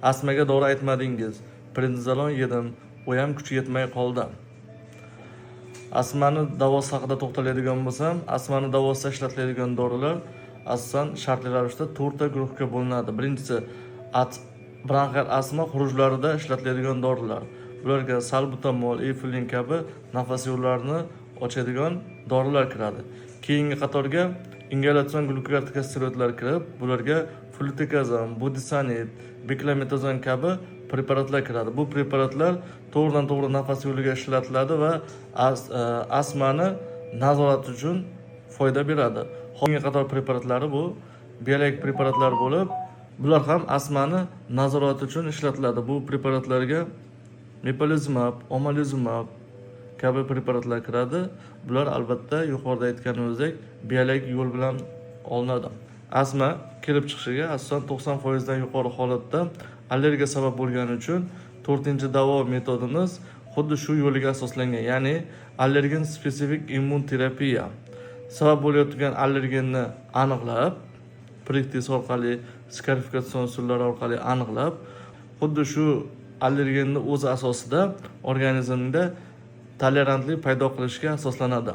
Astmaga dori aytmadingiz. Prednizolon yedim, u ham kuchi yetmay qoldi. Astmani davosi haqida to'xtaladigan bo'lsam, astmani davosida ishlatiladigan dorilar asosan shartli ravishda to'rtta guruhga bo'linadi. Birinchisi bronxial astma xurujlarida ishlatiladigan dorilar. Bularga salbutamol, efilin kabi nafas yo'llarini ochadigan dorilar kiradi. Keyingi qatorga ingalyatsion glukokortikosteroidlar kirib, bularga flutikazon, budesonid, beklometazon kabi preparatlar kiradi. Bu preparatlar to'g'ridan to'g'ri nafas yo'liga ishlatiladi va astmani nazorat uchun foyda beradi. Keyingi qator preparatlari bu biologik preparatlar bo'lib, bular ham astmani nazorat uchun ishlatiladi. Bu preparatlarga mepolizumab, omalizumab kabi preparatlar kiradi. Bular albatta yuqorida aytganimizdek biologik yo'l bilan olinadi. Astma kelib chiqishiga asosan 90% dan yuqori holatda allergiya sabab bo'lgani uchun to'rtinchi davo metodimiz xuddi shu yo'liga asoslangan, ya'ni allergen spesifik immun terapiya. Sabab bo'layotgan allergenni aniqlab, prick test orqali, skarifikatsion usullar orqali aniqlab, xuddi shu allergenni o'zi asosida organizmda tolerantlik paydo qilishga asoslanadi.